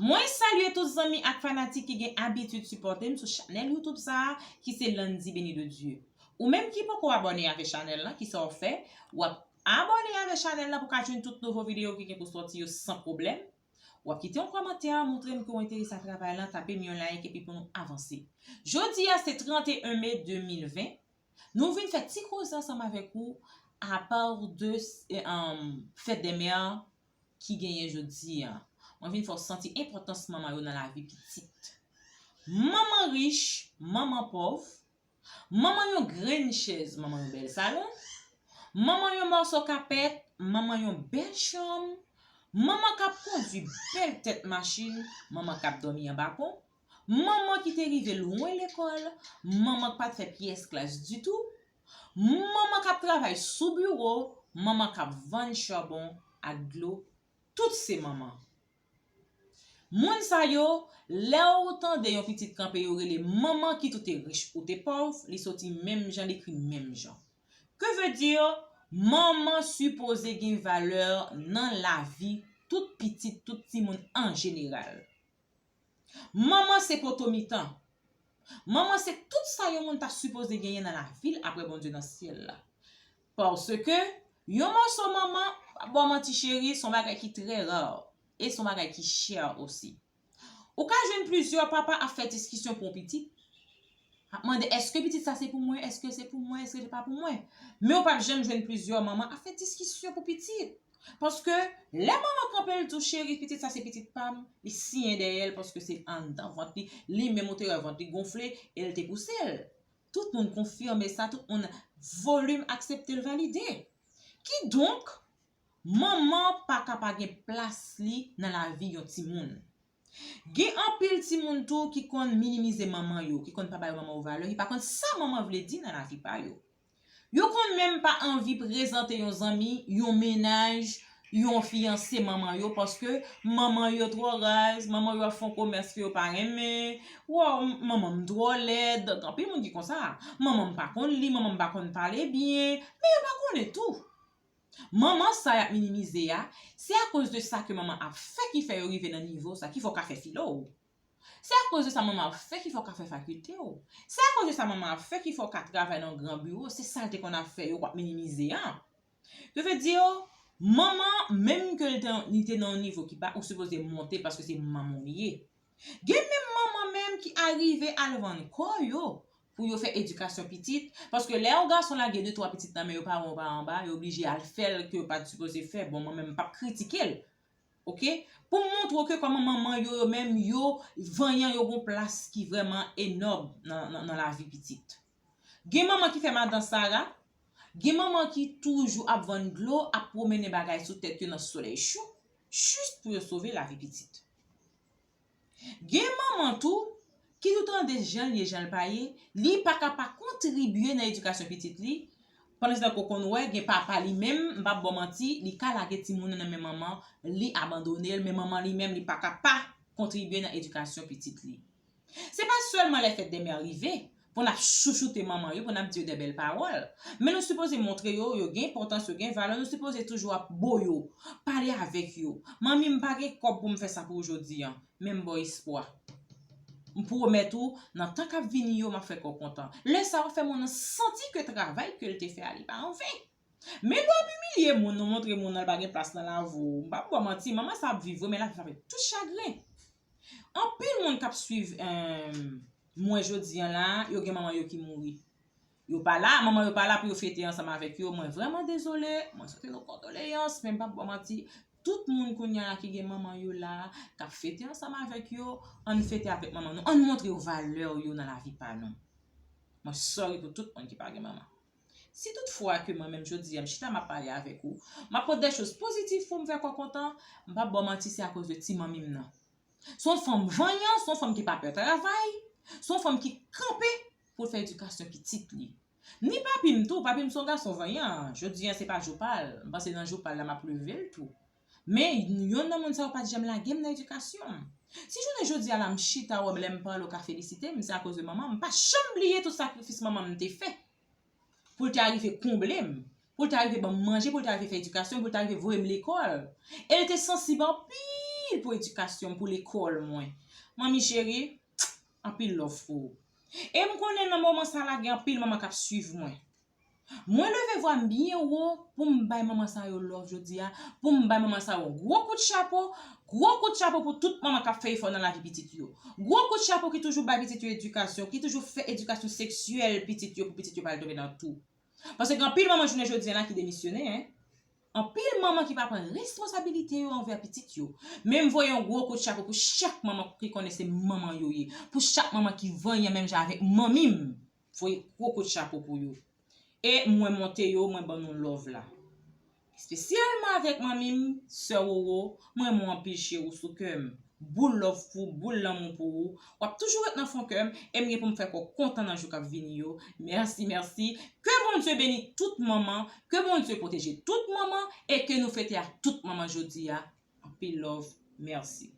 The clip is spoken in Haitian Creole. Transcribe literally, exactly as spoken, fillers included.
Mwen salye tout zanmi ak fanatik ki gen abitid sipòte m sou chanèl YouTube sa a, ki se Landy Béni de Dieu. Ou menm ki poko abòne avè chanèl lan, kisa w fè? W ap abòne avè chanèl lan pou w ka jwenn tout nouvo videyo ki gen pou sòti yo san pwoblèm. W ap kite yon kòmantè, montre m ke w enterese a travay lan, tape m yon like epi pou nou avanse. Jodi a se trannteyen me de mil ven. Nou vin fè ti koze ansanm avèk ou apa de eh, um, fèt dè mè ki genyen jodi a. Mwen vin fè w santi enpòtans manman yo nan lavi pitit. Manman rich, manman pòv, manman yon grenn chèz, manman yon bèl salon, manman yon mòso kapèt, manman yon bèl chanm, manman k ap kondui bèl tèt machin, manman k ap dòmi anba pon, manman ki te rive lwen lekòl, manman k pa t fè pyès klas ditou, manman k ap travay sou biwo, manman k ap vann chabon ak dlo, tout se manman. Moun sa yo, lè ou tande yon pitit kanpe yo rele manman kit ou te rich ou te pòv, li soti menm jan, li ekri menm jan. Ke vle di, manman sipoze gen valè nan lavi tout pitit, tout timoun an jeneral. Manman se poto mitan. Manman se tout sa yon moun ta sipoze genyen nan lavi l apre Bondye nan syèl la. Paske yon mòso manman, pa ba w manti cheri, se yon bagay ki trè ra e se yon bagay ki chè osi. Ou ka jwenn plizyè papa ap fè diskisyon pou yon pitit. Ap mande, èske pitit sa se pou mwen? Èske se pou mwen? Èske se pa pou mwen? Men ou p ap janm jwenn plizyè manman ap fè diskisyon pou pitit. Paske lè manman kanpe l di w, cheri, pitit sa se pitit pa m, li siyen dèyè l paske se anndan vant li, li menm ou te wè vant li gonfle e l te pouse l. Tout moun konfime sa, tout moun volim aksepte l, valide. Kidonk, manman pa ka pa gen plas li nan lavi yon timoun. Gen anpil timoun tou ki konn minimize manman yo, ki konn pa bay manman yo valè, ki pa konn sa manman vle di nan lavi pa yo. Yo konn menm pa anvi prezante yon zanmi, yon mennaj, yon fiyanse manman yo, paske manman yo twò raz, manman yo ap fè yon komès ke yo pa renmen. Waw, manman m twò lèd. Anpil moun ki konsa. Manman m pa konn li, manman m pa konn pale byen, men yo pa konnen tou. Manman sa y ap minimize a, se akoz de sa ke manman ap fè ki fè yo rive nan nivo sa, ki fè w ka fè filo w. Se akoz de sa manman ap fè ki fè w ka fè fakilte w. Se akoz de sa manman ap fè ki fè w ka travay nan yon gran biwo, se sa l te konn ap fè yo w ap minimize an. Yo vle di, manman, menm ke li te, li te nan yon nivo ki ba, ou sipoze monte paske se manman w li ye. Gen menm manman menm ki arive al vann kò yo pou yo fè edikasyon pitit, paske lè yon gason lage de twa pitit nan men yo, paran yo pa anba, yo oblije al fè l ke yo pa t sipoze fè. Bon, mwen menm m p ap kritike l, oke? Pou m montre w ke kòman manman yo, yo menm, yo vanyan, yo gon plas ki vrèman enòb nan, nan, nan lavi pitit. Gen manman ki fè madan Sara, gen manman ki toujou ap vann dlo, ap pwomennen bagay sou tèt yo nan solèy cho, jis pou yo sove lavi pitit. Gen manman tou, kit ou tande jan l ye, jan l pa ye, li pa ka pa kontribye nan edikasyon pitit li, pandan ke w konn wè gen papa li menm, m p ap ba w manti, li ka lage timoun nan nan men manman, li abandone l, men manman li menm, li pa ka pa kontribye nan edikasyon pitit li. Se pa sèlman lè fèt dè mè rive pou n ap chouchoute manman yo, pou n ap di yo dè bèl pawòl. Men nou sipoze montre yo, yo gen enpòtans, yo gen valè, nou sipoze toujou ap bo yo, pale avèk yo. Manmi, m pa gen kòb pou m fè sa pou ou jodi a, men m ba w espwa. M pwomèt ou, nan tan k ap vini yo, m ap fè kè w kontan. Lè sa a, w ap fè moun nan santi ke travay ke l te fè a, li pa anven. Men lè w ap imilye moun, ou montre moun nan l pa gen plas nan lavi w, m p ap ba w manti, manman sa ap viv wi, men l ap viv avèk tout chagren. Anpil moun k ap swiv, eh, mwen jodi a la, yo gen manman yo ki mouri. Yo pa la, manman yo pa la pou yo fete ansanm avèk yo. Mwen vrèman dezole, mwen sot nou kondoleyans, men m p ap ba w manti, tout moun kounye a la ki gen manman yo la, k ap fete ansanm avèk yo, ann fete avèk manman nou, ann montre yo valè yo nan lavi pa nou. Mwen sòri pou tout moun ki pa gen manman. Si tout fwa ke mwen menm jodi a, m chita m ap pale avèk ou, m ap pote de choz pozitif pou m fè kò kontan, m p ap ba w manti, se akoz de ti manmi m nan. Se yon fanm vanyan, se yon fanm ki pa pè travay, se yon fanm ki kanpe pou l fè edikasyon pitit li. Ni papi m tou, papi m se yon gason vanyan, jodi a se pa jou pa l, m panse nan jou pa l la m ap leve l tou. Men, yonn nan moun sa yo pa t janm lage m nan edikasyon m. Si jounen jodi a la m chita wè m lè m pale w ka felisite m, se akoz de manman m, m pa janm bliye tout sakrifis manman m te fè. Pou l te arive konble m, pou l te arive ban m manje, pou l te arive fè edikasyon, pou l te arive voye m lekòl. E l te sansib anpil anpil pou edikasyon m, pou lekòl mwen. Manmi cheri, anpil love pou ou. E m konnen nan moman sa la, gen anpil manman k ap swiv mwen. Mwen leve vwa m byen wo pou m bay manman sa yo love jodi a, pou m bay manman sa yo gwo kout chapo, gwo kout chapo pou tout manman k ap fè efò nan lavi pitit yo. Gwo kout chapo ki toujou bay pitit yo edikasyon, ki toujou fè edikasyon seksyèl pitit yo pou pitit yo pa al tonbe nan tou. Paske gen anpil manman jounen jodi a la ki demisyone, en. Anpil manman ki pa pran responsabilite yo anvè pitit yo. Men m voye yon gwo kout chapo pou chak manman ki konnen se manman yo ye. Pou chak manman ki vanyan menm jan avèk manmi m. Voye gwo kout chapo pou yo. E mwen monte yo, mwen ban nou love la. Espesyalman avèk manmi m, sè Roro, mwen renmen w anpil cheri, ou sou kè m. Boul love pou ou, boul lanmou pou ou. W ap toujou ret nan fon kè m, e m gen pou m fè kò w kontan nan jou k ap vini yo. Mèsi, mèsi. Ke Bondye beni tout manman, ke Bondye pwoteje tout manman, e ke nou fete ak tout manman jodi a. Anpil love, mèsi.